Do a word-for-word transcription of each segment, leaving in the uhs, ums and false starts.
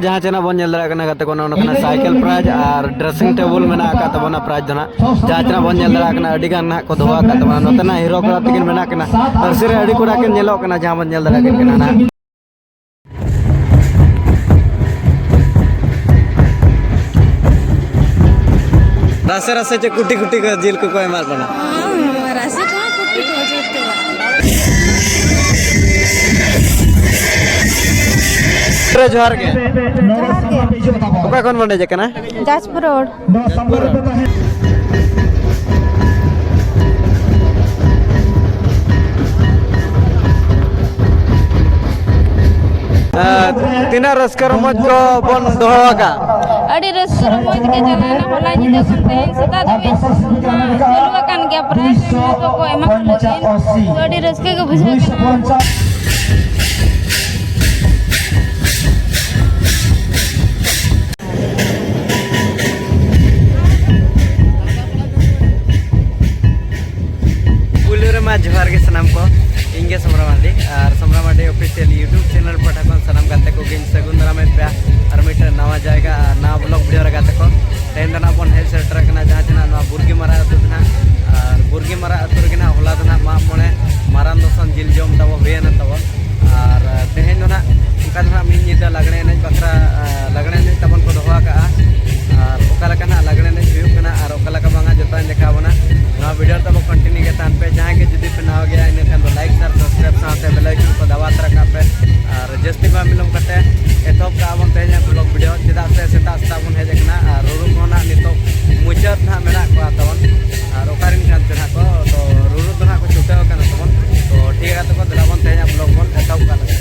ᱡᱟᱦᱟᱸ ᱪᱮ ᱱᱟᱜ ᱵᱚᱱ ᱧᱮᱞ ᱫᱟᱲᱮᱭᱟᱜ ᱠᱟᱱᱟ ᱜᱟᱛᱮ ᱠᱚ, ᱱᱚᱜᱼᱚ ᱱᱚᱝᱠᱟᱱᱟᱜ ᱥᱟᱭᱠᱮᱞ ᱯᱨᱟᱭᱤᱡᱽ ᱟᱨ ᱰᱨᱮᱥᱤᱝ ᱴᱮᱵᱩᱞ ᱢᱮᱱᱟᱜ ᱟᱠᱟᱫ ᱛᱟᱵᱚᱱᱟ, ᱯᱨᱟᱭᱤᱡᱽ ᱫᱚ ᱱᱟᱜ ᱡᱟᱦᱟᱸ ᱪᱮ ᱱᱟᱜ ᱵᱚᱱ ᱧᱮᱞ ᱫᱟᱲᱮᱭᱟᱜ ᱠᱟᱱᱟ, ᱟᱹᱰᱤ ᱜᱟᱱ ᱱᱟᱜ ᱠᱚ ᱫᱚᱦᱚ ᱟᱠᱟᱫ ᱛᱟᱵᱚᱱᱟ᱾ ᱱᱚᱛᱮᱱᱟᱜ ᱦᱤᱨᱳ ᱠᱚᱲᱟ ᱛᱟᱹᱠᱤᱱ ᱢᱮᱱᱟᱜ ᱠᱤᱱᱟ, ᱟᱹᱨᱥᱤ ᱨᱮ ᱟᱹᱰᱤ ᱠᱚᱲᱟ ᱠᱤᱱ ᱧᱮᱞᱚᱜ ᱠᱟᱱᱟ, ᱡᱟᱦᱟᱸ ᱵᱚᱱ ᱧᱮᱞ ᱫᱟᱲᱮᱭᱟᱜ ᱠᱟᱱᱟ ᱱᱟᱜ᱾ ᱨᱟᱥᱮ ᱨᱟᱥᱮ ᱪᱮᱫ ᱠᱩᱴᱤ ᱠᱩᱴᱤ ᱠᱚ ᱡᱤᱞ ᱠᱚᱠᱚ ᱮᱢᱟᱫ ᱵᱚᱱᱟ? ᱦᱚᱸ, ᱨᱟᱥᱮ ᱠᱚᱦᱚᱸ ᱠᱩᱴᱤ ᱠᱚ ᱡᱤᱞ ᱠᱚ᱾ ᱡᱚᱦᱟᱨ ᱜᱮ᱾ ᱡᱚᱦᱟᱨ ᱜᱮ᱾ ᱚᱠᱟ ᱠᱷᱚᱱ ᱵᱚᱱ ᱦᱮᱡ ᱟᱠᱟᱱᱟ? ᱡᱟᱡᱽᱯᱩᱨ ᱨᱳᱰ᱾ ᱱᱚᱣᱟ ᱥᱟᱢᱵᱩᱫ ᱨᱮ ᱛᱟᱦᱮᱸ᱾ ᱟᱨ ᱛᱤᱱᱟᱹᱜ ᱨᱟᱹᱥᱠᱟᱹ ᱨᱚᱢᱚᱡᱽ ᱠᱚ ᱵᱚᱱ ᱫᱚᱦᱚ ᱟᱠᱟᱫ? ᱟᱹᱰᱤ ᱨᱟᱹᱥᱠᱟᱹ ᱨᱚᱢᱚᱡᱽ ᱜᱮ ᱪᱟᱞᱟᱣᱱᱟ ᱦᱚᱞᱟ ᱧᱤᱫᱟᱹ ᱠᱷᱚᱱ ᱛᱮᱦᱮᱧ ᱥᱮᱛᱟᱜ ᱫᱷᱟᱹᱵᱤᱡ᱾ ᱪᱟᱹᱞᱩ ᱟᱠᱟᱱ ᱜᱮᱭᱟ, ᱯᱨᱟᱭ ᱴᱟᱭᱤᱢ ᱠᱚ ᱮᱢᱟ ᱠᱚ ᱞᱟᱹᱜᱤᱫ᱾ ᱛᱚ, ᱟᱹᱰᱤ ᱨᱟᱹᱥᱠᱟᱹ ᱜᱮ ᱵᱩᱡᱷᱟᱹᱜ ᱠᱟᱱᱟ᱾ ᱯᱩᱭᱞᱩ ᱨᱮᱢᱟ ᱡᱚᱦᱟᱨ ᱜᱮ ᱥᱟᱱᱟᱢ ᱠᱚ, ᱤᱧ ᱜᱮ ᱥᱚᱢᱨᱟ ᱢᱟᱨᱰᱤ, ᱟᱨ ᱥᱚᱢᱨᱟ ᱢᱟᱨᱰᱤ ᱚᱯᱷᱤᱥᱤᱭᱟᱞ YouTube ᱪᱮᱱᱮᱞ ᱯᱟᱦᱴᱟ ᱠᱷᱚᱱ ᱥᱟᱱᱟᱢ ᱜᱟᱛᱮ ᱠᱚᱜᱮᱧ ᱥᱟᱹᱜᱩᱱ ᱫᱟᱨᱟᱢᱮᱫ ᱯᱮᱭᱟ ᱟᱨ ᱢᱤᱫᱴᱮᱱ ᱱᱟᱣᱟ ᱡᱟᱭᱜᱟ ᱟᱨ ᱱᱟᱣᱟ ᱵᱞᱚᱜ ᱵᱷᱤᱰᱤᱭᱳ ᱨᱮ ᱜᱟᱛᱮ ᱠᱚ᱾ ᱛᱮᱦᱮᱧ ᱫᱚ ᱱᱟᱜ ᱵᱚᱱ ᱦᱮᱡ ᱥᱮᱴᱮᱨ ᱟᱠᱟᱱᱟ ᱡᱟᱦᱟᱸ ᱪᱮ ᱱᱟᱜ ᱱᱚᱣᱟ ᱵᱩᱨᱜᱤ ᱢᱟᱨᱟ ᱟᱹᱛᱩ ᱫᱚ ᱱᱟᱜ, ᱟᱨ ᱵᱩᱨᱜᱤ ᱢᱟᱨᱟ ᱟᱹᱛᱩ ᱨᱮᱜᱮ ᱱᱟᱜ ᱦᱚᱞᱟ ᱫᱚ ᱱᱟᱜ ᱢᱟᱜ ᱢᱚᱬᱮ ᱢᱟᱨᱟᱝ ᱫᱚᱥᱚᱱ ᱡᱤᱞ ᱡᱚᱢ ᱛᱟᱵᱚ ᱦᱩᱭᱮᱱᱟ ᱛᱟᱵᱚᱱ᱾ ᱟᱨ ᱛᱮᱦᱮᱧ ᱫᱚ ᱱᱟᱜ ᱚᱱᱠᱟ ᱫᱚ ᱱᱟᱜ ᱢᱤᱫ ᱧᱤᱫᱟᱹ ᱞᱟᱜᱽᱬᱮ ᱮᱱᱮᱡ ᱵᱟᱠᱷᱨᱟ, ᱟᱨ ᱞᱟᱜᱽᱬᱮ ᱮᱱᱮᱡ ᱛᱟᱵᱚᱱ ᱠᱚ ᱫᱚᱦᱚ ᱟᱠᱟᱜᱼᱟ᱾ ᱟᱨ ᱚᱠᱟ ᱞᱮᱠᱟ ᱱᱟᱜ ᱞᱟᱜᱽᱬᱮ ᱮᱱᱮᱡ ᱦᱩᱭᱩᱜ ᱠᱟᱱᱟ ᱟᱨ ᱚᱠᱟ ᱞᱮᱠᱟ ᱵᱟᱝᱟ, ᱡᱚᱛᱚᱧ ᱫᱮᱠᱷᱟᱣ ᱵᱚᱱᱟ᱾ ᱱᱚᱣᱟ ᱵᱷᱤᱰᱤᱭᱳ ᱨᱮ ᱛᱟᱵᱚ ᱠᱚᱱᱴᱤᱱᱤᱭᱩ ᱜᱮ ᱛᱟᱦᱮᱱ ᱯᱮ᱾ ᱡᱟᱦᱟᱸᱭ ᱜᱮ ᱡᱩᱫᱤ ᱯᱮ ᱱᱟᱣᱟ ᱜᱮᱭᱟ, ᱤᱱᱟᱹ ᱠᱷᱟᱱ ᱫᱚ ᱞᱟᱭᱤᱠ, ᱥᱮᱭᱟᱨ, ᱥᱟᱵᱥᱠᱨᱟᱭᱤᱵ ᱥᱟᱶᱛᱮ ᱵᱮᱞ ᱟᱭᱠᱚᱱ ᱠᱚ ᱫᱟᱵᱟᱣ ᱛᱟᱨᱟ ᱠᱟᱜ ᱯᱮ᱾ ᱟᱨ ᱡᱟᱹᱥᱛᱤ ᱵᱟᱝ ᱵᱤᱞᱚᱢ ᱠᱟᱛᱮ ᱮᱛᱚᱦᱚᱵ ᱠᱟᱜᱼᱟ ᱵᱚᱱ ᱛᱮᱦᱮᱧᱟᱜ ᱵᱞᱚᱜ ᱵᱷᱤᱰᱤᱭᱳ᱾ ᱪᱮᱫᱟᱜ ᱥᱮ ᱥᱮᱛᱟᱜ ᱥᱮᱛᱟᱜ ᱵᱚᱱ ᱦᱮᱡ ᱟᱠᱟᱱᱟ ᱟᱨ ᱨᱩᱨᱩ ᱠᱚᱦᱚᱸ ᱱᱟᱜ ᱱᱤᱛᱚᱜ ᱢᱩᱪᱟᱹᱫ ᱱᱟᱜ ᱢᱮᱱᱟᱜ ᱠᱚᱣᱟ ᱛᱟᱵᱚᱱ᱾ ᱟᱨ ᱚᱠᱟᱨᱮᱱ ᱠᱟᱱ ᱪᱚ ᱱᱟᱜ ᱠᱚ, ᱛᱚ ᱨᱩᱨᱩ ᱫᱚ ᱱᱟᱜ ᱠᱚ ᱪᱷᱩᱴᱟᱹᱣ ᱟᱠᱟᱱᱟ ᱛᱟᱵᱚᱱ᱾ ᱛᱚ ᱴᱷᱤᱠ ᱜᱮᱭᱟ ᱜᱟᱛᱮ ᱠᱚ, ᱫᱮᱞᱟ ᱵᱚᱱ ᱛᱮᱦᱮᱧᱟᱜ ᱵᱞᱚᱜ ᱵᱚᱱ ᱮᱛᱚᱦᱚᱵ ᱠᱟᱜ ᱞᱮᱜᱮ᱾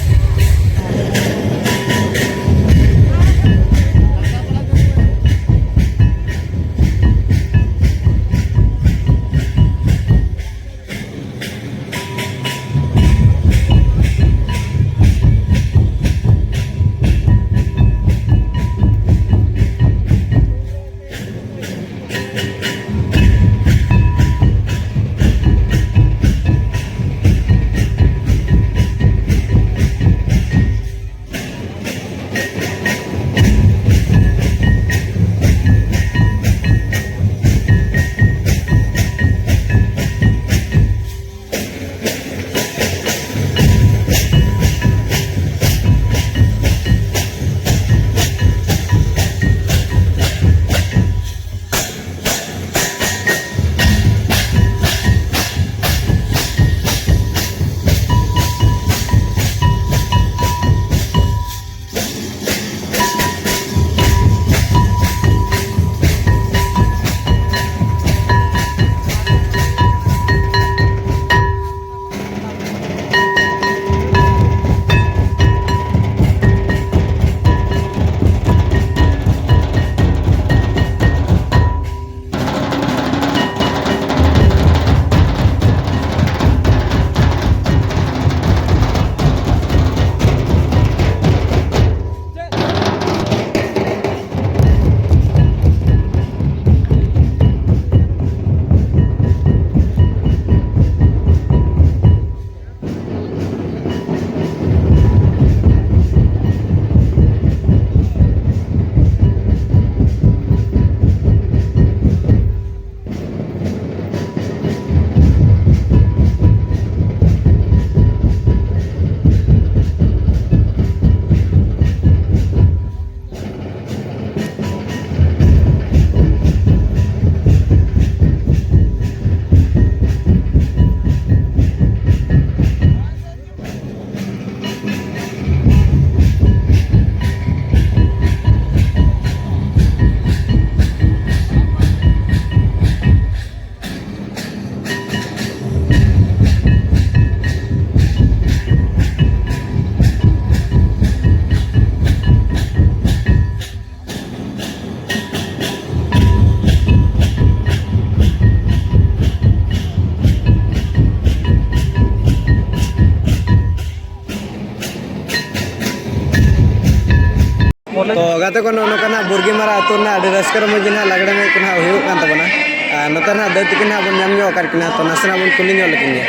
ᱱᱚᱜᱼᱚ ᱱᱚᱝᱠᱟᱱᱟᱜ ᱵᱩᱨᱜᱤᱢᱟᱨᱟ ᱟᱹᱛᱩ ᱨᱮᱱᱟᱜ ᱟᱹᱰᱤ ᱨᱟᱹᱥᱠᱟᱹ ᱨᱚᱢᱚᱡᱽ ᱜᱮ ᱱᱟᱦᱟᱜ ᱞᱟᱜᱽᱲᱮ ᱮᱱᱮᱡ ᱠᱚ ᱱᱟᱦᱟᱜ ᱦᱩᱭᱩᱜ ᱠᱟᱱ ᱛᱟᱵᱚᱱᱟ᱾ ᱟᱨ ᱱᱚᱛᱮ ᱨᱮᱱᱟᱜ ᱫᱟᱹᱭ ᱛᱟᱹᱠᱤᱱ ᱱᱟᱦᱟᱜ ᱵᱚᱱ ᱧᱟᱢ ᱧᱚᱜ ᱟᱠᱟᱫ ᱠᱤᱱᱟ, ᱛᱚ ᱱᱟᱥᱮᱱᱟᱜ ᱵᱚᱱ ᱠᱩᱞᱤ ᱧᱚᱜ ᱞᱮᱠᱤᱱ ᱜᱮ᱾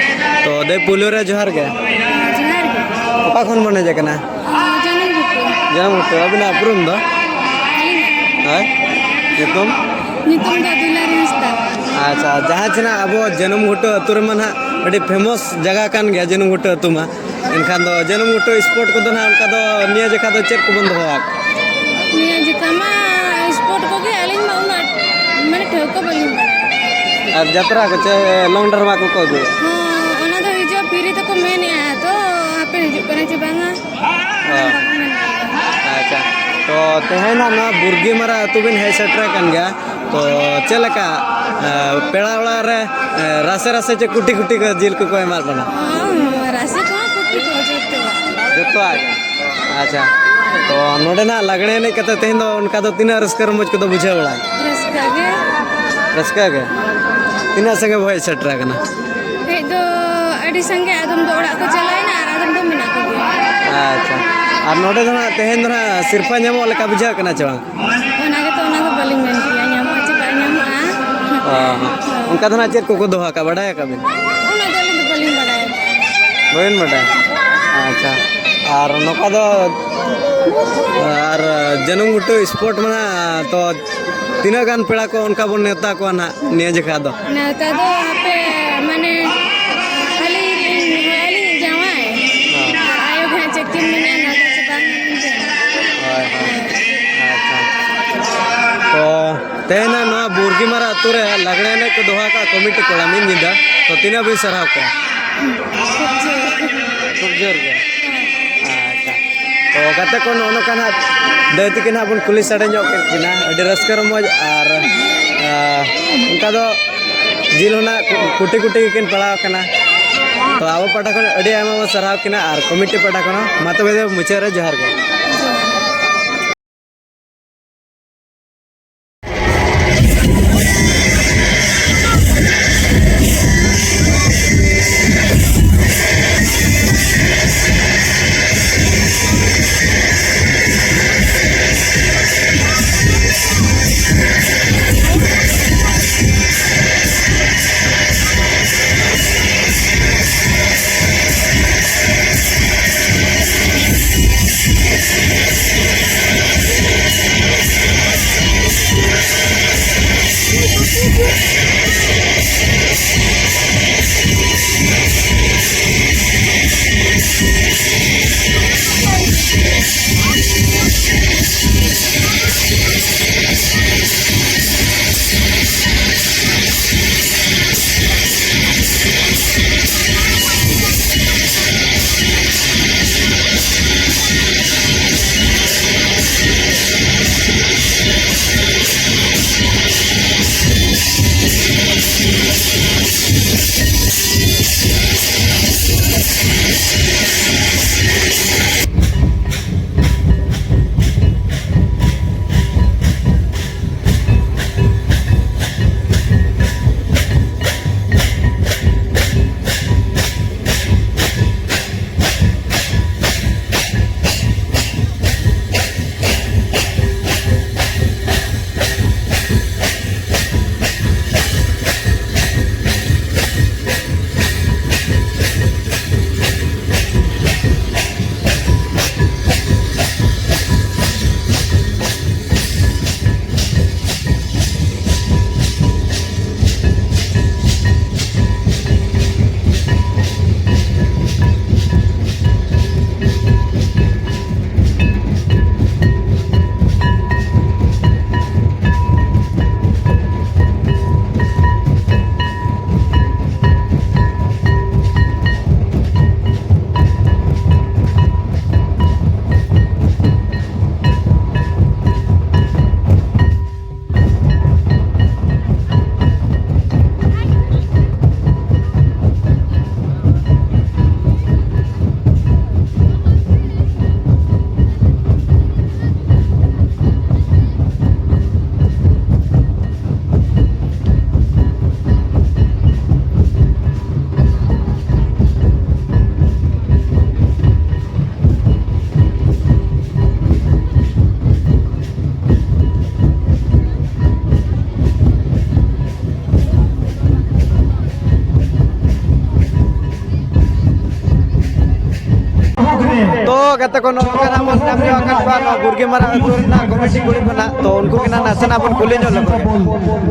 ᱛᱚ ᱫᱟᱹᱭ, ᱯᱳᱭᱞᱳ ᱨᱮ ᱡᱚᱦᱟᱨ ᱜᱮ᱾ ᱡᱚᱦᱟᱨ ᱜᱮ᱾ ᱚᱠᱟ ᱠᱷᱚᱱ ᱵᱚᱱ ᱦᱮᱡ ᱟᱠᱟᱱᱟ? ᱡᱟᱱᱟᱢ ᱜᱷᱩᱴᱩ᱾ ᱡᱟᱱᱟᱢ ᱜᱷᱩᱴᱩ᱾ ᱟᱹᱵᱤᱱᱟᱜ ᱩᱯᱨᱩᱢ ᱫᱚ? ᱦᱳᱭ᱾ ᱧᱩᱛᱩᱢ? ᱧᱩᱛᱩᱢ ᱫᱚ ᱫᱩᱞᱟᱨᱤ ᱦᱟᱸᱥᱫᱟ᱾ ᱟᱪᱪᱷᱟ, ᱡᱟᱦᱟᱸ ᱪᱮ ᱱᱟᱦᱟᱜ ᱟᱵᱚ ᱡᱟᱹᱱᱩᱢ ᱜᱷᱩᱴᱩ ᱟᱹᱛᱩ ᱨᱮᱢᱟ ᱱᱟᱦᱟᱜ ᱟᱹᱰᱤ famous ᱡᱟᱭᱜᱟ ᱠᱟᱱ ᱜᱮᱭᱟ ᱡᱟᱹᱱᱩᱢ ᱜᱷᱩᱴᱩ ᱟᱹᱛᱩ ᱢᱟ᱾ ᱮᱱᱠᱷᱟᱱ ᱫᱚ ᱡᱟᱹᱱᱩᱢ ᱜᱷᱩᱴᱩ sport ᱠᱚᱫᱚ ᱱᱟᱦᱟᱜ ᱚᱱᱠᱟ ᱫᱚ ᱱᱤᱭᱟᱹ ᱡᱚᱠᱷᱟ ᱫᱚ ᱪᱮᱫ ᱠᱚᱵᱚᱱ ᱫᱚᱦᱚ ᱟᱠᱟᱫ? ᱱᱤᱭᱟᱹ ᱡᱚᱠᱷᱟ ᱢᱟ sport ᱠᱚᱜᱮ ᱟᱹᱞᱤᱧ ᱢᱟ ᱩᱱᱟᱹᱜ ᱢᱟᱱᱮ ᱴᱷᱟᱹᱣᱠᱟᱹ ᱵᱟᱹᱞᱤᱧ ᱵᱟᱲᱟᱭᱟ᱾ ᱟᱨ ᱡᱟᱛᱨᱟ ᱠᱚ ᱪᱮ long drama ᱠᱚᱠᱚ ᱟᱹᱜᱩᱭᱟ? ᱦᱚᱸ, ᱚᱱᱟ ᱫᱚ ᱦᱤᱡᱩᱜᱼᱟ, free ᱛᱮᱠᱚ ᱢᱮᱱᱮᱜᱼᱟ, ᱛᱚ ᱟᱯᱮ ᱦᱤᱡᱩᱜ ᱠᱟᱱᱟ ᱪᱮ ᱵᱟᱝᱟ? ᱦᱚᱸ᱾ ᱵᱟᱠᱚ ᱢᱮᱱ ᱠᱟᱫᱟ᱾ ᱟᱪᱪᱷᱟ, ᱛᱚ ᱛᱮᱦᱮᱧ ᱱᱟᱦᱟᱜ ᱱᱚᱣᱟ ᱵᱩᱨᱜᱤᱢᱟᱨᱟ ᱟᱹᱛᱩ ᱵᱤᱱ ᱦᱮᱡ ᱥᱮᱴᱮᱨ ᱟᱠᱟᱱ ᱜᱮᱭᱟ, ᱛᱚ ᱪᱮᱫ ᱞᱮᱠᱟ, ᱮ, ᱯᱮᱲᱟ ᱚᱲᱟᱜ ᱨᱮ, ᱮ, ᱨᱟᱥᱮ ᱨᱟᱥᱮ ᱪᱮ ᱠᱩᱴᱤ ᱠᱩᱴᱤ ᱠᱚ ᱡᱤᱞ ᱠᱚᱠᱚ ᱮᱢᱟᱫ ᱵᱚᱱᱟ? ᱦᱚᱸ, ᱨᱟᱥᱮ ᱠᱚᱦᱚᱸ ᱠᱩᱴᱤ ᱠᱚ ᱡᱚᱛᱚᱣᱟᱜ᱾ ᱡᱚᱛᱚᱣᱟᱜ ᱜᱮ? ᱟᱪᱪᱷᱟ, ᱛᱚ ᱱᱚᱰᱮ ᱱᱟᱦᱟᱜ ᱞᱟᱜᱽᱲᱮ ᱮᱱᱮᱡ ᱠᱟᱛᱮ ᱛᱮᱦᱮᱧ ᱫᱚ ᱚᱱᱠᱟ ᱫᱚ ᱛᱤᱱᱟᱹᱜ ᱨᱟᱹᱥᱠᱟᱹ ᱨᱚᱢᱚᱡᱽ ᱠᱚᱫᱚ ᱵᱩᱡᱷᱟᱹᱣ ᱵᱟᱲᱟᱭᱮᱱᱟ? ᱨᱟᱹᱥᱠᱟᱹ ᱜᱮ᱾ ᱨᱟᱹᱥᱠᱟᱹ ᱜᱮ? ᱛᱤᱱᱟᱹᱜ ᱥᱟᱸᱜᱮ ᱵᱚ ᱦᱮᱡ ᱥᱮᱴᱮᱨ ᱟᱠᱟᱱᱟ? ᱦᱮᱡ ᱫᱚ ᱟᱹᱰᱤ ᱥᱟᱸᱜᱮ, ᱟᱫᱚᱢ ᱫᱚ ᱚᱲᱟᱜ ᱠᱚ ᱪᱟᱞᱟᱣᱮᱱᱟ ᱟᱨ ᱟᱫᱚᱢ ᱫᱚ ᱢᱮᱱᱟᱜ ᱠᱚᱜᱮᱭᱟ᱾ ᱟᱪᱪᱷᱟ, ᱟᱨ ᱱᱚᱰᱮ ᱫᱚ ᱱᱟᱦᱟᱜ ᱛᱮᱦᱮᱧ ᱫᱚ ᱱᱟᱦᱟᱜ ᱥᱤᱨᱯᱷᱟᱹ ᱧᱟᱢᱚᱜ ᱞᱮᱠᱟ ᱵᱩᱡᱷᱟᱹᱜ ᱠᱟᱱᱟ ᱪᱮ ᱵᱟᱝ? ᱚᱱᱟ ᱜᱮᱛᱚ, ᱚᱱᱟ ᱫᱚ ᱵᱟᱹᱞᱤᱧ ᱢᱮᱱ ᱠᱮᱭᱟ, ᱧᱟᱢᱚᱜᱼᱟ ᱪᱮ ᱵᱟᱭ ᱧᱟᱢᱚᱜᱼᱟ᱾ ᱚ ᱦᱚᱸ᱾ ᱚᱱᱠᱟ ᱫᱚ ᱱᱟᱦᱟᱜ ᱪᱮᱫ ᱠᱚᱠᱚ ᱫᱚᱦᱚ ᱟᱠᱟᱫ, ᱵᱟᱰᱟᱭ ᱟᱠᱟᱫ ᱵᱤᱱ? ᱚᱱᱟ ᱫᱚ ᱟᱹᱞᱤᱧ ᱫᱚ ᱵᱟᱹᱞᱤᱧ ᱵᱟᱰᱟᱭᱟ᱾ ᱵᱟᱹᱵᱤᱱ ᱵᱟᱰᱟᱭᱟ? ᱟᱪᱪᱷᱟ᱾ ᱟᱨ ᱱᱚᱝᱠᱟ ᱫᱚ, ᱟᱨ ᱡᱟᱹᱱᱩᱢ ᱜᱷᱩᱴᱩ sport ᱢᱟ ᱱᱟᱦᱟᱜ, ᱛᱚ ᱛᱤᱱᱟᱹᱜ ᱜᱟᱱ ᱯᱮᱲᱟ ᱠᱚ ᱚᱱᱠᱟ ᱵᱚᱱ ᱱᱮᱣᱛᱟ ᱠᱚᱣᱟ ᱱᱟᱦᱟᱜ ᱱᱤᱭᱟᱹ ᱡᱚᱠᱷᱟ ᱫᱚ? ᱱᱮᱣᱛᱟ ᱫᱚ ᱦᱟᱯᱮ, ᱢᱟᱱᱮ, ᱟᱹᱞᱤᱧ, ᱟᱹᱞᱤᱧ ᱡᱟᱶᱟᱭ᱾ ᱦᱮᱸ᱾ ᱟᱨ ᱟᱭᱳ ᱜᱮ ᱦᱟᱸᱜ ᱪᱮᱫ ᱠᱤᱱ ᱢᱮᱱᱟ, ᱱᱮᱣᱛᱟ ᱪᱮ ᱵᱟᱝ ᱢᱮᱱᱛᱮ᱾ ᱦᱳᱭ, ᱦᱳᱭ᱾ ᱟᱪᱪᱷᱟ᱾ ᱛᱚ, ᱛᱮᱦᱮᱧ ᱱᱟᱜ ᱱᱚᱣᱟ ᱵᱩᱨᱜᱤᱢᱟᱨᱟ ᱟᱹᱛᱩ ᱨᱮ ᱞᱟᱜᱽᱲᱮ ᱮᱱᱮᱡ ᱠᱚ ᱫᱚᱦᱚ ᱟᱠᱟᱫ ᱠᱚᱢᱤᱴᱤ ᱠᱚᱲᱟ ᱢᱤᱫ ᱧᱤᱫᱟᱹ, ᱛᱚ, ᱛᱤᱱᱟᱹᱜ ᱵᱤᱱ ᱥᱟᱨᱦᱟᱣ ᱠᱚᱣᱟ? ᱠᱷᱩᱵ ᱡᱳᱨ᱾ ᱠᱷᱩᱵ ᱡᱳᱨ ᱜᱮ? ᱦᱮᱸ᱾ ᱟᱪᱪᱷᱟ᱾ ᱛᱚ, ᱜᱟᱛᱮ ᱠᱚ, ᱱᱚᱜᱼᱚ ᱱᱚᱝᱠᱟ ᱱᱟᱜ ᱫᱟᱹᱭ ᱛᱤᱠᱤᱱ ᱦᱟᱸᱜ ᱵᱚᱱ ᱠᱩᱞᱤ ᱥᱟᱰᱮ ᱧᱚᱜ ᱠᱮᱫ ᱠᱤᱱᱟ᱾ ᱟᱹᱰᱤ ᱨᱟᱹᱥᱠᱟᱹ ᱨᱚᱢᱚᱡᱽ ᱟᱨ, ᱟᱨ ᱚᱱᱠᱟ ᱫᱚ ᱡᱤᱞ ᱦᱚᱸ ᱱᱟᱜ ᱠᱩᱴᱤ ᱠᱩᱴᱤ ᱜᱮᱠᱤᱱ ᱯᱟᱲᱟᱣ ᱟᱠᱟᱱᱟ᱾ ᱛᱚ, ᱟᱵᱚ ᱯᱟᱦᱴᱟ ᱠᱷᱚᱱ ᱟᱹᱰᱤ ᱟᱭᱢᱟ ᱵᱚᱱ ᱥᱟᱨᱦᱟᱣ ᱠᱤᱱᱟ ᱟᱨ ᱠᱚᱢᱤᱴᱤ ᱯᱟᱦᱴᱟ ᱠᱷᱚᱱ ᱦᱚᱸ᱾ ᱢᱟ ᱛᱚᱵᱮ ᱢᱩᱪᱟᱹᱫ ᱨᱮ ᱡᱚᱦᱟᱨ ᱜᱮ᱾ ᱜᱟᱛᱮ ᱠᱚ ᱱᱚᱝᱠᱟᱱᱟᱜ ᱵᱚᱱ ᱧᱟᱢ ᱧᱚᱜ ᱟᱠᱟᱫ ᱠᱚᱣᱟ ᱱᱚᱣᱟ ᱵᱩᱨᱜᱤ ᱢᱟᱨᱟ ᱟᱹᱛᱩ ᱨᱮᱱᱟᱜ ᱠᱚᱢᱤᱴᱤ ᱠᱩᱲᱤ ᱠᱚ ᱱᱟᱜ, ᱛᱚ ᱩᱱᱠᱩ ᱜᱮ ᱱᱟᱜ ᱱᱟᱥᱮᱱᱟᱜ ᱵᱚᱱ ᱠᱩᱞᱤ ᱧᱚᱜ ᱞᱮᱠᱚ ᱜᱮ᱾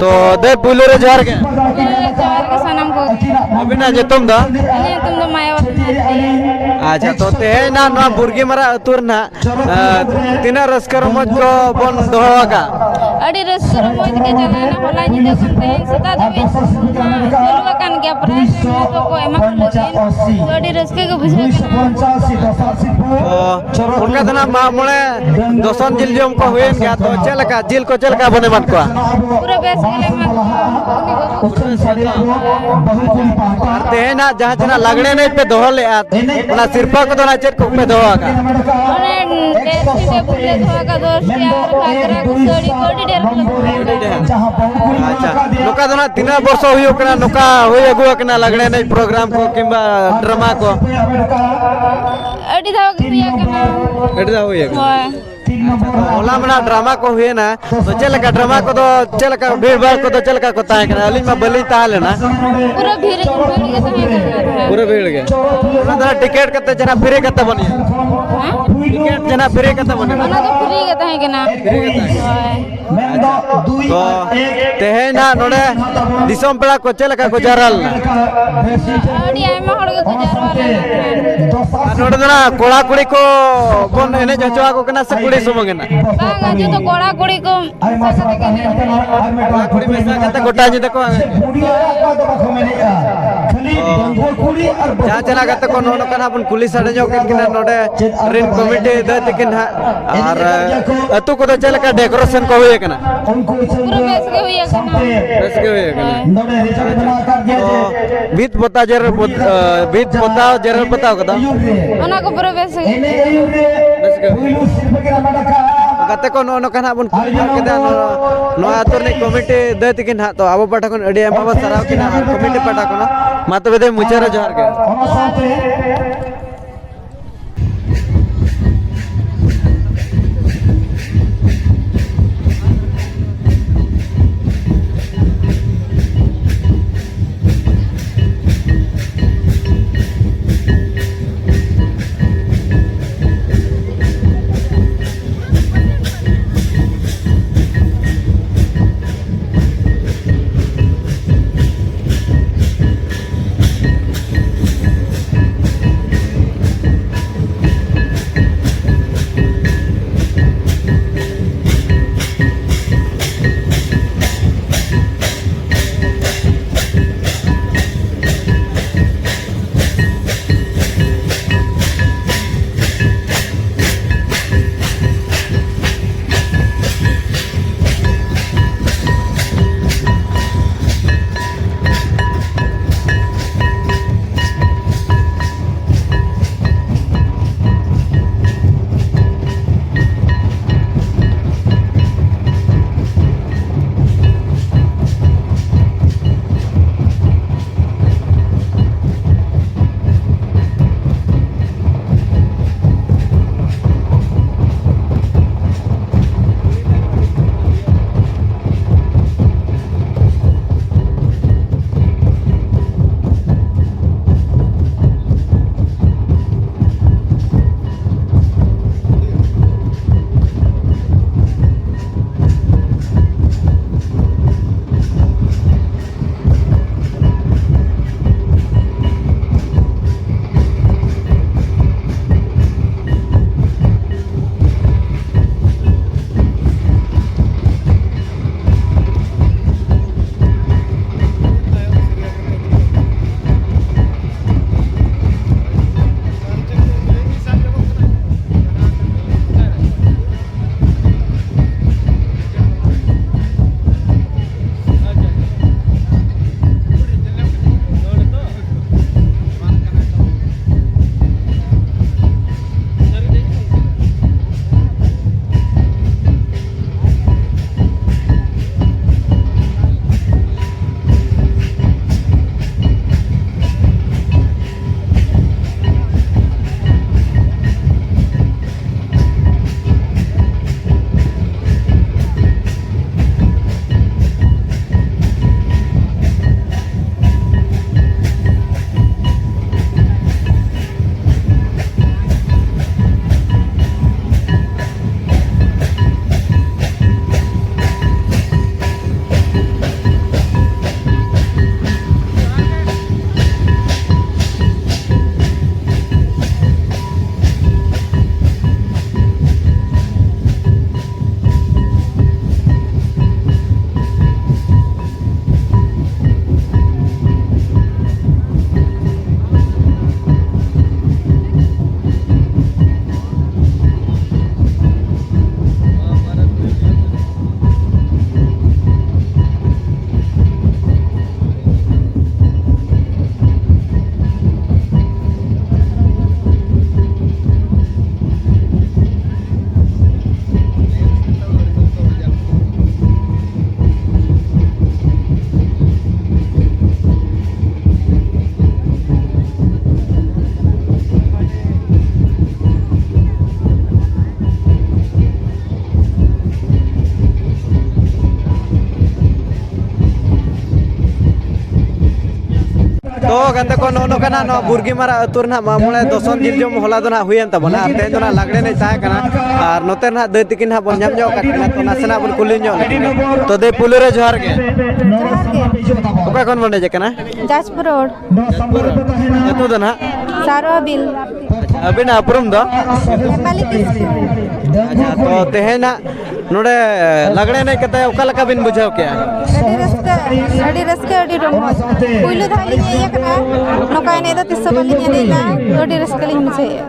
ᱛᱚ ᱫᱟᱹᱭ, ᱯᱩᱭᱞᱩ ᱨᱮ ᱡᱚᱦᱟᱨ ᱜᱮ᱾ ᱡᱚᱦᱟᱨ ᱜᱮ ᱥᱟᱱᱟᱢ ᱠᱚ᱾ ᱟᱹᱵᱤᱱᱟᱜ ᱧᱩᱛᱩᱢ ᱫᱚ? ᱤᱧᱟᱹᱜ ᱧᱩᱛᱩᱢ ᱫᱚ ᱢᱟᱭᱟᱵᱚᱛᱤ ᱢᱟᱨᱰᱤ᱾ ᱟᱪᱪᱷᱟ, ᱛᱚ ᱛᱮᱦᱮᱧ ᱱᱟᱜ ᱱᱚᱣᱟ ᱵᱩᱨᱜᱤ ᱢᱟᱨᱟ ᱟᱹᱛᱩ ᱨᱮ ᱱᱟᱜ, ᱟᱸ, ᱛᱤᱱᱟᱹᱜ ᱨᱟᱹᱥᱠᱟᱹ ᱨᱚᱢᱚᱡᱽ ᱠᱚ ᱵᱚᱱ ᱫᱚᱦᱚ ᱟᱠᱟᱫ? ᱟᱹᱰᱤ ᱨᱟᱹᱥᱠᱟᱹ ᱨᱚᱢᱚᱡᱽ ᱜᱮ ᱪᱟᱞᱟᱣᱱᱟ, ᱦᱚᱞᱟ ᱧᱤᱫᱟᱹ ᱠᱷᱚᱱ ᱛᱮᱦᱮᱧ ᱥᱮᱛᱟᱜ ᱫᱷᱟᱹᱵᱤᱡ ᱪᱟᱹᱞᱩ ᱟᱠᱟᱱ ᱜᱮᱭᱟ, ᱯᱨᱟᱭ ᱱᱚᱣᱟ ᱠᱚᱠᱚ ᱮᱢᱟ ᱠᱚ ᱞᱟᱹᱜᱤᱫ᱾ ᱛᱚ ᱟᱹᱰᱤ ᱨᱟᱹᱥᱠᱟᱹ ᱜᱮ ᱵᱩᱡᱷᱟᱹᱜ ᱠᱟᱱᱟ᱾ ᱚ, ᱚᱱᱠᱟ ᱫᱚ ᱱᱟᱜ ᱢᱟᱜ ᱢᱚᱬᱮ ᱫᱚᱥᱚᱱ ᱡᱤᱞ ᱡᱚᱢ ᱠᱚ ᱦᱩᱭᱮᱱ ᱜᱮᱭᱟ, ᱛᱚ ᱪᱮᱫ ᱞᱮᱠᱟ ᱡᱤᱞ ᱠᱚ ᱪᱮᱫ ᱞᱮᱠᱟ ᱵᱚᱱ ᱮᱢᱟᱫ ᱠᱚᱣᱟ? ᱯᱩᱨᱟᱹ ᱵᱮᱥ ᱜᱮᱞᱮ ᱮᱢᱟ ᱠᱚᱣᱟ᱾ ᱟᱨ ᱛᱮᱦᱮᱧ ᱱᱟᱜ ᱡᱟᱦᱟᱸ ᱛᱤᱱᱟᱹᱜ ᱞᱟᱜᱽᱲᱮ ᱮᱱᱮᱡ ᱯᱮ ᱫᱚᱦᱚ ᱞᱮᱫᱼᱟ, ᱚᱱᱟ ᱥᱤᱨᱯᱟᱹ ᱠᱚᱫᱚ ᱱᱟᱜ ᱪᱮᱫ ᱠᱚᱯᱮ ᱫᱚᱦᱚ ᱟᱠᱟᱫᱼᱟ? ᱚᱱᱮ ᱰᱨᱮᱥᱤᱝ ᱴᱮᱵᱩᱞ ᱞᱮ ᱫᱚᱦᱚ ᱟᱠᱟᱫ ᱫᱚᱥ ᱴᱤ ᱟᱨ ᱜᱷᱟᱜᱽᱨᱟ ᱠᱚ ᱥᱟᱹᱲᱤ ᱠᱚ ᱟᱹᱰᱤ ᱰᱷᱮᱨ ᱠᱚ ᱫᱚᱦᱚ ᱟᱠᱟᱫᱟ᱾ ᱟᱪᱪᱷᱟ, ᱱᱚᱝᱠᱟ ᱫᱚ ᱱᱟᱜ ᱛᱤᱱᱟᱹᱜ ᱵᱚᱨᱥᱚ ᱦᱩᱭᱩᱜ ᱠᱟᱱᱟ ᱱᱚᱝᱠᱟ ᱦᱩᱭ ᱟᱹᱜᱩ ᱟᱠᱟᱱᱟ ᱞᱟᱜᱽᱲᱮ ᱮᱱᱮᱡ ᱯᱨᱳᱜᱨᱟᱢ ᱠᱚ ᱠᱤᱝᱵᱟ ᱰᱨᱟᱢᱟ ᱠᱚ? ᱟᱹᱰᱤ ᱫᱷᱟᱣ ᱜᱮ ᱦᱩᱭ ᱟᱠᱟᱱᱟ᱾ ᱟᱹᱰᱤ ᱫᱷᱟᱣ ᱦᱩᱭ ᱟᱠᱟᱱᱟ? ᱦᱳᱭ᱾ ᱟᱪᱪᱷᱟ, ᱛᱚ ᱦᱚᱞᱟ ᱢᱟ ᱱᱟᱜ ᱰᱨᱟᱢᱟ ᱠᱚ ᱦᱩᱭᱮᱱᱟ, ᱛᱚ ᱪᱮᱫ ᱞᱮᱠᱟ ᱰᱨᱟᱢᱟ ᱠᱚᱫᱚ, ᱪᱮᱫ ᱞᱮᱠᱟ ᱵᱷᱤᱲ ᱵᱷᱟᱲ ᱠᱚᱫᱚ ᱪᱮᱫ ᱞᱮᱠᱟ ᱠᱚ ᱛᱟᱦᱮᱸ ᱠᱟᱱᱟ? ᱟᱹᱞᱤᱧ ᱢᱟ ᱵᱟᱹᱞᱤᱧ ᱛᱟᱦᱮᱸ ᱞᱮᱱᱟ᱾ ᱯᱩᱨᱟᱹ ᱵᱷᱤᱲ, ᱵᱷᱤᱲ ᱜᱮ ᱛᱟᱦᱮᱸ ᱠᱟᱱᱟ᱾ ᱯᱩᱨᱟᱹ ᱵᱷᱤᱲ ᱜᱮ᱾ ᱚᱱᱟ ᱫᱚ ᱱᱟᱜ ᱴᱤᱠᱤᱴ ᱠᱟᱛᱮ ᱡᱟᱦᱟᱸ ᱯᱷᱨᱤ ᱠᱟᱛᱮ ᱵᱚᱱ ᱤᱭᱟᱹ᱾ ᱦᱮᱸ? ᱴᱤᱠᱤᱴ ᱡᱟᱦᱟᱸ ᱯᱷᱨᱤ ᱠᱟᱛᱮ ᱵᱚᱱ ᱤᱭᱟᱹ᱾ ᱚᱱᱟ ᱫᱚ ᱯᱷᱨᱤ ᱜᱮ ᱛᱟᱦᱮᱸ ᱠᱟᱱᱟ᱾ ᱯᱷᱨᱤ ᱜᱮ ᱛᱟᱦᱮᱸ ᱠᱟᱱᱟ᱾ ᱦᱳᱭ᱾ ᱟᱪᱪᱷᱟ, ᱛᱚ ᱛᱮᱦᱮᱧ ᱱᱟᱜ ᱱᱚᱰᱮ ᱫᱤᱥᱚᱢ ᱯᱮᱲᱟ ᱠᱚ ᱪᱮᱫ ᱞᱮᱠᱟ ᱠᱚ ᱡᱟᱣᱨᱟ ᱞᱮᱱᱟ? ᱟᱹᱰᱤ ᱟᱭᱢᱟ ᱦᱚᱲ ᱜᱮᱠᱚ ᱡᱟᱣᱨᱟ ᱞᱮᱱᱟ᱾ ᱟᱨ ᱱᱚᱰᱮ ᱫᱚ ᱱᱟᱜ ᱠᱚᱲᱟ ᱠᱩᱲᱤ ᱠᱚ ᱵᱚᱱ ᱮᱱᱮᱡ ᱦᱚᱪᱚ ᱟᱠᱚ ᱠᱟᱱᱟ ᱥᱮ ᱠᱩᱲᱤ ᱥᱩᱢᱩᱝ ᱜᱮ ᱱᱟᱜ? ᱵᱟᱝᱟ, ᱡᱚᱛᱚ ᱠᱚᱲᱟ ᱠᱩᱲᱤ ᱠᱚ ᱢᱮᱥᱟ ᱠᱟᱛᱮ ᱜᱮ ᱮᱱᱮᱡ ᱦᱩᱭᱩᱜᱼᱟ᱾ ᱠᱚᱲᱟ ᱠᱩᱲᱤ ᱢᱮᱥᱟ ᱠᱟᱛᱮ ᱜᱚᱴᱟ ᱧᱤᱫᱟᱹ ᱠᱚ ᱡᱟᱦᱟᱸ ᱪᱟᱞᱟᱣ ᱠᱟᱛᱮ ᱠᱚ ᱱᱚᱜᱼᱚ ᱱᱚᱝᱠᱟ ᱱᱟᱜ ᱵᱚᱱ ᱠᱩᱞᱤ ᱥᱟᱰᱮ ᱧᱚᱜ ᱠᱮᱫ ᱠᱤᱱᱟ ᱱᱚᱰᱮ ᱨᱮᱱ ᱠᱚᱢᱤᱴᱤ ᱫᱟᱹᱭ ᱛᱟᱹᱠᱤᱱ ᱦᱟᱸᱜ᱾ ᱟᱨ ᱟᱹᱛᱩ ᱠᱚᱫᱚ ᱪᱮᱫ ᱞᱮᱠᱟ ᱰᱮᱠᱳᱨᱮᱥᱚᱱ ᱠᱚ ᱦᱩᱭ ᱟᱠᱟᱱᱟ? ᱯᱩᱨᱟᱹ ᱵᱮᱥ ᱜᱮ ᱦᱩᱭ ᱟᱠᱟᱱᱟ᱾ ᱵᱮᱥ ᱜᱮ ᱦᱩᱭ ᱟᱠᱟᱱᱟ᱾ ᱦᱮᱸ᱾ ᱛᱚ, ᱵᱷᱤᱛ ᱯᱚᱛᱟ ᱡᱮᱨᱮᱲ ᱯᱚᱛ-, ᱟᱹ, ᱵᱷᱤᱛ ᱯᱚᱛᱟᱣ ᱡᱮᱨᱮᱲ ᱯᱚᱛᱟᱣ ᱠᱚᱫᱚ? ᱚᱱᱟ ᱠᱚ ᱯᱩᱨᱟᱹ ᱵᱮᱥ ᱜᱮ᱾ ᱵᱮᱥ ᱜᱮ ᱦᱩᱭ ᱟᱠᱟᱱᱟ᱾ ᱜᱟᱛᱮ ᱠᱚ, ᱱᱚᱜᱼᱚ ᱱᱚᱝᱠᱟ ᱱᱟᱦᱟᱜ ᱵᱚᱱ ᱠᱩᱞᱤ ᱧᱚᱜ ᱠᱮᱫᱟ ᱱᱚᱣᱟ, ᱱᱚᱣᱟ ᱟᱹᱛᱩ ᱨᱤᱱᱤᱡ ᱠᱚᱢᱤᱴᱤ ᱫᱟᱹᱭ ᱛᱟᱹᱠᱤᱱ ᱱᱟᱦᱟᱜ᱾ ᱛᱚ, ᱟᱵᱚ ᱯᱟᱦᱴᱟ ᱠᱷᱚᱱ ᱟᱹᱰᱤ ᱟᱭᱢᱟ ᱵᱚᱱ ᱥᱟᱨᱦᱟᱣ ᱠᱤᱱᱟ ᱟᱨ ᱠᱚᱢᱤᱴᱤ ᱯᱟᱦᱴᱟ ᱠᱷᱚᱱᱟᱜ᱾ ᱢᱟ ᱛᱚᱵᱮ ᱫᱟᱹᱭ, ᱢᱩᱪᱟᱹᱫ ᱨᱮ ᱡᱚᱦᱟᱨ ᱜᱮ᱾ ᱛᱚ ᱜᱟᱛᱮ ᱠᱚ, ᱱᱚᱜᱼᱚ ᱱᱚᱝᱠᱟ ᱱᱟᱜ ᱱᱚᱣᱟ ᱵᱩᱨᱜᱤ ᱢᱟᱨᱟ ᱟᱹᱛᱩ ᱨᱮ ᱱᱟᱜ ᱢᱟᱜ ᱢᱚᱬᱮ ᱫᱚᱥᱚᱱ ᱡᱤᱞ ᱡᱚᱢ ᱦᱚᱞᱟ ᱫᱚ ᱱᱟᱜ ᱦᱩᱭᱮᱱ ᱛᱟᱵᱚᱱᱟ, ᱟᱨ ᱛᱮᱦᱮᱧ ᱫᱚ ᱱᱟᱜ ᱞᱟᱜᱽᱲᱮ ᱮᱱᱮᱡ ᱛᱟᱦᱮᱸ ᱠᱟᱱᱟ, ᱟᱨ ᱱᱚᱛᱮ ᱨᱮ ᱱᱟᱜ ᱫᱟᱹᱭ ᱛᱤᱠᱤᱱ ᱱᱟᱜ ᱵᱚᱱ ᱧᱟᱢ ᱧᱚᱜ ᱟᱠᱟᱫ ᱠᱤᱱᱟ, ᱛᱚ ᱱᱟᱥᱮᱱᱟᱜ ᱵᱚᱱ ᱠᱩᱞᱤ ᱧᱚᱜ ᱞᱮᱠᱤᱱ᱾ ᱛᱚ ᱫᱟᱹᱭ, ᱯᱩᱭᱞᱩ ᱨᱮ ᱡᱚᱦᱟᱨ ᱜᱮ᱾ ᱡᱚᱦᱟᱨ ᱜᱮ᱾ ᱚᱠᱟ ᱠᱷᱚᱱ ᱵᱚᱱ ᱦᱮᱡ ᱟᱠᱟᱱᱟ? ᱡᱟᱡᱽᱯᱩᱨ ᱨᱳᱰ᱾ ᱡᱟᱡᱽᱯᱩᱨ ᱨᱳᱰ᱾ ᱧᱩᱛᱩᱢ ᱫᱚ ᱱᱟᱜ? ᱥᱟᱨᱣᱟ ᱵᱤᱞ᱾ ᱟᱪᱪᱷᱟ, ᱟᱹᱵᱤᱱᱟᱜ ᱩᱯᱨᱩᱢ ᱫᱚ? ᱦᱮᱢᱟᱞᱤ ᱠᱤᱥᱠᱩ᱾ ᱟᱪᱪᱷᱟ, ᱛᱚ ᱛᱮᱦᱮᱧ ᱱᱟᱜ ᱱᱚᱰᱮ ᱞᱟᱜᱽᱲᱮ ᱮᱱᱮᱡ ᱠᱟᱛᱮ ᱚᱠᱟ ᱞᱮᱠᱟ ᱵᱤᱱ ᱵᱩᱡᱷᱟᱹᱣ ᱠᱮᱜᱼᱟ? ᱟᱹᱰᱤ ᱨᱟᱹᱥᱠᱟᱹ, ᱟᱹᱰᱤ ᱨᱟᱹᱥᱠᱟᱹ, ᱟᱹᱰᱤ ᱨᱚᱢᱚᱡᱽ᱾ ᱯᱩᱭᱞᱩ ᱫᱷᱟᱣ ᱞᱤᱧ ᱦᱮᱡ ᱟᱠᱟᱱᱟ, ᱱᱚᱝᱠᱟ ᱮᱱᱮᱡ ᱫᱚ ᱛᱤᱥ ᱦᱚᱸ ᱵᱟᱹᱞᱤᱧ ᱮᱱᱮᱡ ᱞᱮᱫᱟ, ᱟᱹᱰᱤ ᱨᱟᱹᱥᱠᱟᱹ ᱞᱤᱧ ᱵᱩᱡᱷᱟᱹᱣᱮᱫᱼᱟ᱾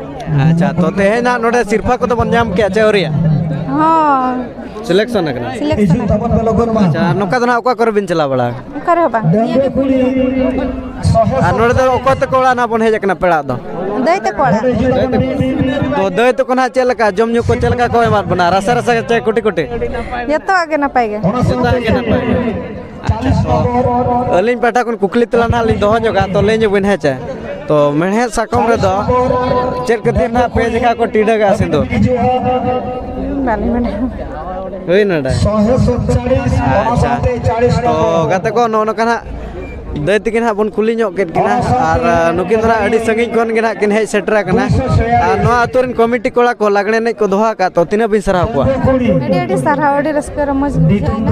ᱟᱪᱪᱷᱟ, ᱛᱚ ᱛᱮᱦᱮᱧ ᱱᱟᱜ ᱱᱚᱰᱮ ᱥᱤᱨᱯᱷᱟ ᱠᱚᱫᱚ ᱵᱚᱱ ᱧᱟᱢ ᱠᱮᱜᱼᱟ ᱪᱮ ᱟᱹᱣᱨᱤᱭᱟ? ᱦᱚᱸ᱾ ᱥᱤᱞᱮᱠᱥᱚᱱ ᱟᱠᱟᱱᱟ? ᱥᱤᱞᱮᱠᱥᱚᱱ ᱟᱠᱟᱱᱟ᱾ ᱟᱪᱪᱷᱟ, ᱟᱨ ᱱᱚᱝᱠᱟ ᱫᱚ ᱱᱟᱜ ᱚᱠᱟ ᱠᱚᱨᱮ ᱵᱤᱱ ᱪᱟᱞᱟᱣ ᱵᱟᱲᱟ ᱟᱠᱟᱱᱟ? ᱚᱠᱟ ᱨᱮᱦᱚᱸ ᱵᱟᱝ, ᱱᱤᱭᱟᱹ ᱜᱮ ᱯᱩᱭᱞᱩ᱾ ᱟᱨ ᱱᱚᱰᱮ ᱫᱚ ᱚᱠᱚᱭ ᱛᱟᱠᱚ ᱚᱲᱟᱜ ᱱᱟᱜ ᱵᱚᱱ ᱦᱮᱡ ᱟᱠᱟᱱᱟ ᱯᱮᱲᱟᱜ ᱫᱚ? ᱫᱟᱹᱭ ᱛᱟᱠᱚ ᱚᱲᱟᱜ᱾ ᱛᱚ ᱫᱟᱹᱭ ᱛᱟᱠᱚ ᱱᱟᱜ ᱪᱮᱫ ᱞᱮᱠᱟ ᱡᱚᱢ ᱧᱩ ᱠᱚ ᱪᱮᱫ ᱞᱮᱠᱟ ᱠᱚ ᱮᱢᱟᱫ ᱵᱚᱱᱟ, ᱨᱟᱥᱮ ᱨᱟᱥᱮ ᱪᱮ ᱠᱩᱴᱤ ᱠᱩᱴᱤ? ᱡᱚᱛᱚᱣᱟᱜ ᱜᱮ ᱱᱟᱯᱟᱭ ᱜᱮ᱾ ᱡᱚᱛᱚᱣᱟᱜ ᱜᱮ ᱱᱟᱯᱟᱭ ᱜᱮ᱾ ᱟᱪᱪᱷᱟ, ᱛᱚ ᱟᱹᱞᱤᱧ ᱯᱟᱦᱴᱟ ᱠᱷᱚᱱ ᱠᱩᱠᱞᱤ ᱛᱮᱞᱟ ᱱᱟᱜ ᱞᱤᱧ ᱫᱚᱦᱚ ᱧᱚᱜᱟ, ᱛᱚ ᱞᱟᱹᱭ ᱧᱚᱜ ᱵᱤᱱ ᱦᱮᱸ ᱪᱮ? ᱛᱚ ᱢᱮᱲᱦᱮᱫ ᱥᱟᱠᱚᱢ ᱨᱮᱫᱚ ᱪᱮᱫ ᱠᱷᱟᱹᱛᱤᱨ ᱱᱟᱜ ᱯᱮ ᱡᱟᱭᱜᱟ ᱠᱚ ᱴᱤᱰᱟᱹᱜᱟ ᱥᱤᱸᱫᱩᱨ? ᱵᱟᱹᱞᱤᱧ ᱵᱟᱰᱟᱭᱟ᱾ ᱦᱩᱭ ᱱᱟᱰᱟ᱾ ᱟᱪᱪᱷᱟ, ᱛᱚ ᱜᱟᱛᱮ ᱠᱚ, ᱱᱚᱜᱼᱚ ᱱᱚᱝᱠᱟ ᱱᱟᱜ ᱫᱟᱹᱭ ᱛᱤᱠᱤᱱ ᱦᱟᱸᱜ ᱵᱚᱱ ᱠᱩᱞᱤ ᱧᱚᱜ ᱠᱮᱫ ᱠᱤᱱᱟ, ᱟᱨ ᱱᱩᱠᱤᱱ ᱫᱚ ᱱᱟᱜ ᱟᱹᱰᱤ ᱥᱟᱺᱜᱤᱧ ᱠᱷᱚᱱ ᱜᱮ ᱱᱟᱜ ᱠᱤᱱ ᱦᱮᱡ ᱥᱮᱴᱮᱨ ᱟᱠᱟᱱᱟ᱾ ᱟᱨ ᱱᱚᱣᱟ ᱟᱹᱛᱩ ᱨᱮᱱ ᱠᱚᱢᱤᱴᱤ ᱠᱚᱲᱟ ᱠᱚ ᱞᱟᱜᱽᱲᱮ ᱮᱱᱮᱡ ᱠᱚ ᱫᱚᱦᱚ ᱟᱠᱟᱫ, ᱛᱚ ᱛᱤᱱᱟᱹᱜ ᱵᱤᱱ ᱥᱟᱨᱦᱟᱣ ᱠᱚᱣᱟ? ᱟᱹᱰᱤ ᱟᱹᱰᱤ ᱥᱟᱨᱦᱟᱣ, ᱟᱹᱰᱤ ᱨᱟᱹᱥᱠᱟᱹ ᱨᱚᱢᱚᱡᱽ ᱵᱩᱡᱷᱟᱹᱣ ᱮᱱᱟ᱾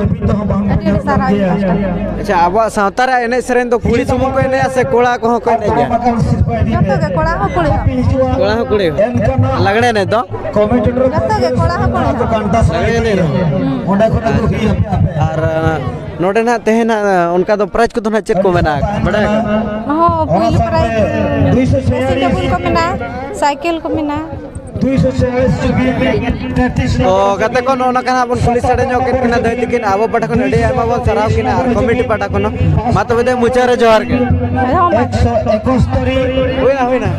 ᱟᱹᱰᱤ ᱟᱹᱰᱤ ᱥᱟᱨᱦᱟᱣ ᱤᱧ ᱯᱟᱦᱴᱟ᱾ ᱟᱪᱪᱷᱟ, ᱟᱵᱚᱣᱟᱜ ᱥᱟᱶᱛᱟ ᱨᱮᱭᱟᱜ ᱮᱱᱮᱡ ᱥᱮᱨᱮᱧ ᱫᱚ ᱠᱩᱲᱤ ᱥᱩᱢᱩᱝ ᱠᱚ ᱮᱱᱮᱡᱼᱟ ᱥᱮ ᱠᱚᱲᱟ ᱠᱚᱦᱚᱸ ᱠᱚ ᱮᱱᱮᱡ ᱜᱮᱭᱟ? ᱡᱚᱛᱚ ᱜᱮ, ᱠᱚᱲᱟ ᱦᱚᱸ ᱠᱩᱲᱤ ᱦᱚᱸ᱾ ᱠᱚᱲᱟ ᱦᱚᱸ ᱠᱩᱲᱤ ᱦᱚᱸ? ᱞᱟᱜᱽᱲᱮ ᱮᱱᱮᱡ ᱫᱚ? ᱡᱚᱛᱚ ᱜᱮ, ᱠᱚᱲᱟ ᱦᱚᱸ ᱠᱩᱲᱤ ᱦᱚᱸ᱾ ᱞᱟᱜᱽᱲᱮ ᱮᱱᱮᱡ ᱨᱮᱦᱚᱸ? ᱦᱩᱸ᱾ ᱟᱨ ᱱᱚᱰᱮ ᱱᱟᱜ ᱛᱮᱦᱮᱧ ᱱᱟᱜ ᱚᱱᱠᱟ ᱫᱚ ᱯᱨᱟᱭᱤᱡᱽ ᱠᱚᱫᱚ ᱱᱟᱜ ᱪᱮᱫ ᱠᱚ ᱢᱮᱱᱟᱜᱼᱟ, ᱵᱟᱰᱟᱭ ᱟᱠᱟᱫ? ᱦᱚᱸ, ᱯᱩᱭᱞᱩ ᱯᱨᱟᱭᱤᱡᱽ ᱰᱨᱮᱥᱤᱝ ᱴᱮᱵᱩᱞ ᱠᱚ ᱢᱮᱱᱟᱜᱼᱟ, ᱥᱟᱭᱠᱮᱞ ᱠᱚ ᱢᱮᱱᱟᱜᱼᱟ᱾ ᱛᱚ ᱜᱟᱛᱮ ᱠᱚ, ᱱᱚᱜᱼᱚ ᱱᱚᱝᱠᱟ ᱱᱟᱜ ᱵᱚᱱ ᱠᱩᱞᱤ ᱥᱟᱰᱮ ᱧᱚᱜ ᱠᱮᱫ ᱠᱤᱱᱟ ᱫᱟᱹᱭ ᱛᱤᱠᱤᱱ, ᱟᱵᱚ ᱯᱟᱦᱴᱟ ᱠᱷᱚᱱ ᱟᱹᱰᱤ ᱟᱭᱢᱟ ᱵᱚᱱ ᱥᱟᱨᱦᱟᱣ ᱠᱤᱱᱟ ᱟᱨ ᱠᱚᱢᱤᱴᱤ ᱯᱟᱦᱴᱟ ᱠᱷᱚᱱ ᱦᱚᱸ᱾ ᱢᱟ ᱛᱚᱵᱮ ᱫᱟᱹᱭ, ᱢᱩᱪᱟᱹᱫ ᱨᱮ ᱡᱚᱦᱟᱨ ᱜᱮ᱾ ᱦᱩᱭᱱᱟ, ᱦᱩᱭᱱᱟ᱾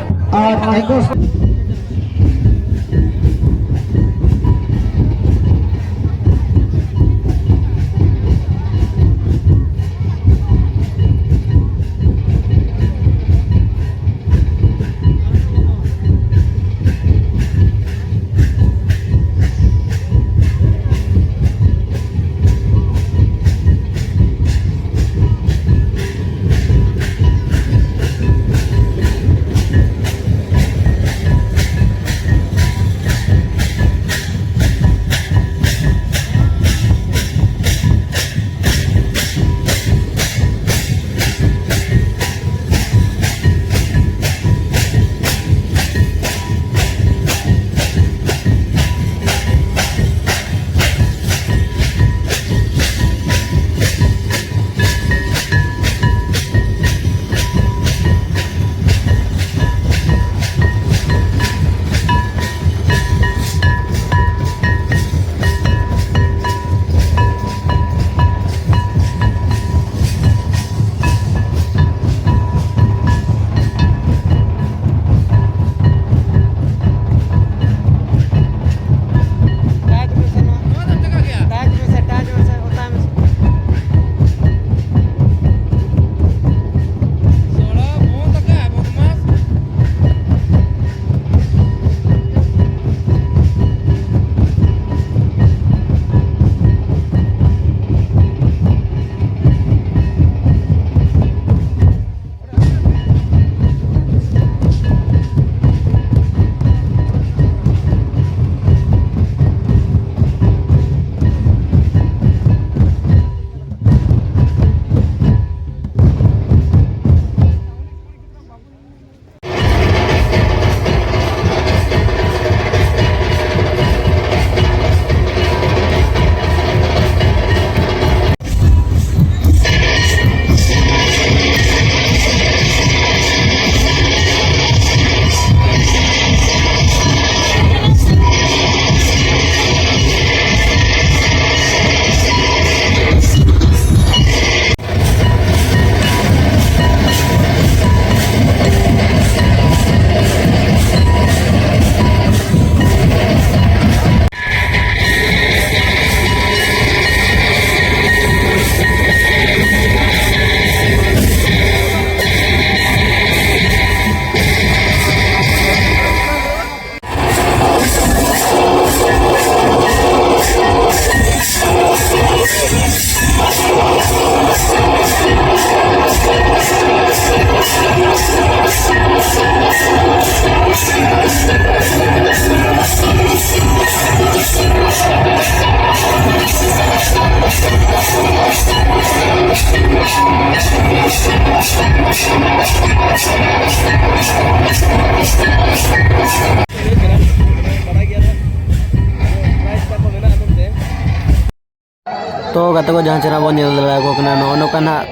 ᱛᱚ ᱜᱟᱛᱮ ᱠᱚ, ᱡᱟᱦᱟᱸ ᱪᱮᱦᱨᱟ ᱵᱚᱱ ᱧᱮᱞ ᱫᱟᱲᱮᱭᱟᱠᱚ ᱠᱟᱱᱟ, ᱱᱚᱜᱼᱚ ᱱᱚᱝᱠᱟ ᱱᱟᱦᱟᱜ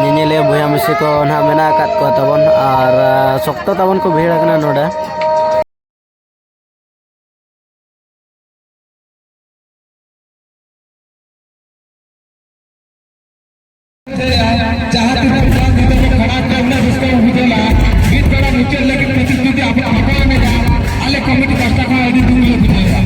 ᱧᱮᱧᱮᱞᱤᱭᱟᱹ ᱵᱚᱭᱦᱟ ᱢᱤᱥᱤ ᱠᱚ ᱱᱟᱦᱟᱜ ᱢᱮᱱᱟᱜ ᱟᱠᱟᱫ ᱠᱚᱣᱟ ᱛᱟᱵᱚᱱ, ᱟᱨ ᱟᱸ, ᱥᱚᱠᱛᱚ ᱛᱟᱵᱚᱱ ᱠᱚ ᱵᱷᱤᱲ ᱟᱠᱟᱱᱟ ᱱᱚᱰᱮ᱾ ᱡᱟᱦᱟᱸ ᱛᱤᱱᱟᱹᱜ ᱵᱟᱝ ᱜᱤᱫᱽᱨᱟᱹ ᱠᱚ ᱠᱷᱟᱲᱟ ᱠᱚ ᱩᱱᱟᱹᱜ ᱨᱟᱹᱥᱠᱟᱹ ᱵᱩᱡᱷᱟᱹᱣ ᱞᱮᱱᱟ, ᱢᱤᱫ ᱵᱮᱲᱟ ᱢᱩᱪᱟᱹᱫ ᱞᱟᱹᱜᱤᱫ ᱯᱨᱚᱛᱤᱥᱨᱩᱛᱤ ᱟᱵᱚ ᱯᱷᱟᱸᱠᱟ ᱮᱱᱮᱡᱟ, ᱟᱞᱮ ᱠᱚᱢᱤᱴᱤ ᱯᱟᱦᱴᱟ ᱠᱷᱚᱱ ᱟᱹᱰᱤ ᱫᱩᱠ ᱞᱮ ᱵᱩᱡᱷᱟᱹᱣᱟ᱾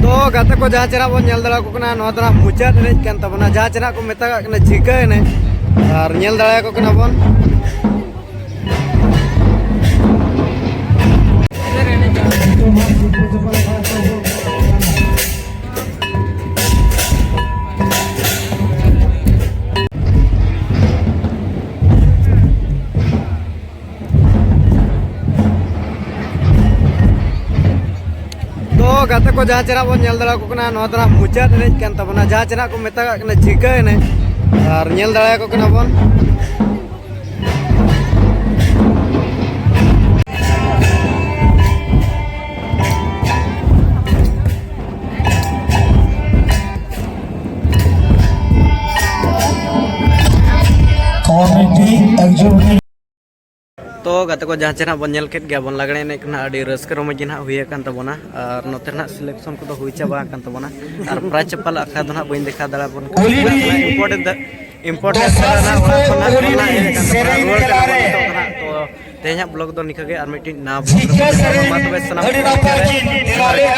ᱛᱚ ᱜᱟᱛᱮ ᱠᱚ, ᱡᱟᱦᱟᱸ ᱪᱮᱦᱨᱟ ᱵᱚᱱ ᱧᱮᱞ ᱫᱟᱲᱮᱭᱟᱠᱚ ᱠᱟᱱᱟ, ᱱᱚᱣᱟ ᱫᱚ ᱱᱟᱜ ᱢᱩᱪᱟᱹᱫ ᱮᱱᱮᱡ ᱠᱟᱱ ᱛᱟᱵᱚᱱᱟ, ᱡᱟᱦᱟᱸ ᱪᱮᱦᱨᱟ ᱠᱚ ᱢᱮᱛᱟᱜ ᱠᱟᱱᱟ ᱡᱷᱤᱠᱟᱹ ᱮᱱᱮᱡ, ᱟᱨ ᱧᱮᱞ ᱫᱟᱲᱮᱭᱟᱠᱚ ᱠᱟᱱᱟ ᱵᱚᱱ᱾ ᱛᱚ ᱜᱟᱛᱮ ᱠᱚ, ᱡᱟᱦᱟᱸ ᱪᱮᱦᱨᱟ ᱵᱚᱱ ᱧᱮᱞ ᱫᱟᱲᱮᱭᱟᱠᱚ ᱠᱟᱱᱟ, ᱱᱚᱣᱟ ᱫᱚ ᱱᱟᱦᱟᱜ ᱢᱩᱪᱟᱹᱫ ᱮᱱᱮᱡ ᱠᱟᱱ ᱛᱟᱵᱚᱱᱟ, ᱡᱟᱦᱟᱸ ᱪᱮᱦᱨᱟ ᱠᱚ ᱢᱮᱛᱟᱜᱟᱜ ᱠᱟᱱᱟ ᱡᱷᱤᱠᱟᱹ ᱮᱱᱮᱡ, ᱟᱨ ᱧᱮᱞ ᱫᱟᱲᱮᱭᱟᱠᱚ ᱠᱟᱱᱟ ᱵᱚᱱ᱾ ᱠᱚᱢᱤᱴᱤ ᱮᱠᱡᱤᱠᱤᱭᱩᱴᱤᱵᱽ ᱛᱚ ᱜᱟᱛᱮ ᱠᱚ, ᱡᱟᱦᱟᱸ ᱪᱮ ᱱᱟᱦᱟᱜ ᱵᱚᱱ ᱧᱮᱞ ᱠᱮᱫ ᱜᱮᱭᱟ, ᱵᱚᱱ ᱞᱟᱜᱽᱲᱮ ᱮᱱᱮᱡ ᱠᱚ ᱱᱟᱦᱟᱜ ᱟᱹᱰᱤ ᱨᱟᱹᱥᱠᱟᱹ ᱨᱚᱢᱚᱡᱽ ᱜᱮ ᱱᱟᱦᱟᱜ ᱦᱩᱭ ᱟᱠᱟᱱ ᱛᱟᱵᱚᱱᱟ᱾ ᱟᱨ ᱱᱚᱛᱮ ᱱᱟᱦᱟᱜ ᱥᱤᱞᱮᱠᱥᱚᱱ ᱠᱚᱫᱚ ᱦᱩᱭ ᱪᱟᱵᱟ ᱟᱠᱟᱱ ᱛᱟᱵᱚᱱᱟ᱾ ᱟᱨ ᱯᱨᱟᱭᱤᱡᱽ ᱪᱟᱯᱟᱞ ᱟᱠᱷᱲᱟ ᱫᱚ ᱱᱟᱦᱟᱜ ᱵᱟᱹᱧ ᱫᱮᱠᱷᱟᱣ ᱫᱟᱲᱮᱭᱟᱵᱚᱱ ᱠᱟᱱᱟ᱾ ᱤᱢᱯᱚᱨᱴᱮᱱᱴ ᱤᱢᱯᱚᱨᱴᱮᱱᱴ ᱫᱚ ᱱᱟᱦᱟᱜ ᱚᱲᱟᱜ ᱠᱷᱚᱱ ᱱᱟᱦᱟᱜ ᱵᱚᱱ ᱱᱟᱦᱟᱜ ᱦᱮᱡ ᱟᱠᱟᱱ ᱛᱟᱵᱚᱱᱟ, ᱨᱩᱣᱟᱹᱲ ᱠᱟᱱᱟ ᱵᱚᱱ ᱱᱤᱛᱚᱜ ᱫᱚ ᱱᱟᱦᱟᱜ᱾ ᱛᱚ ᱛᱮᱦᱮᱧᱟᱜ ᱵᱞᱚᱜ ᱫᱚ ᱱᱤᱝᱠᱟᱹ ᱜᱮ, ᱟᱨ ᱢᱤᱫᱴᱤᱡ ᱱᱟᱣᱟ ᱵᱞᱚᱜ ᱨᱮ ᱧᱟᱯᱟᱢ ᱦᱩᱭᱩᱜᱼᱟ᱾ ᱢᱟ ᱛᱚᱵᱮ ᱥᱟᱱᱟᱢ ᱠᱚ ᱡᱚᱦᱟᱨ ᱜᱮ᱾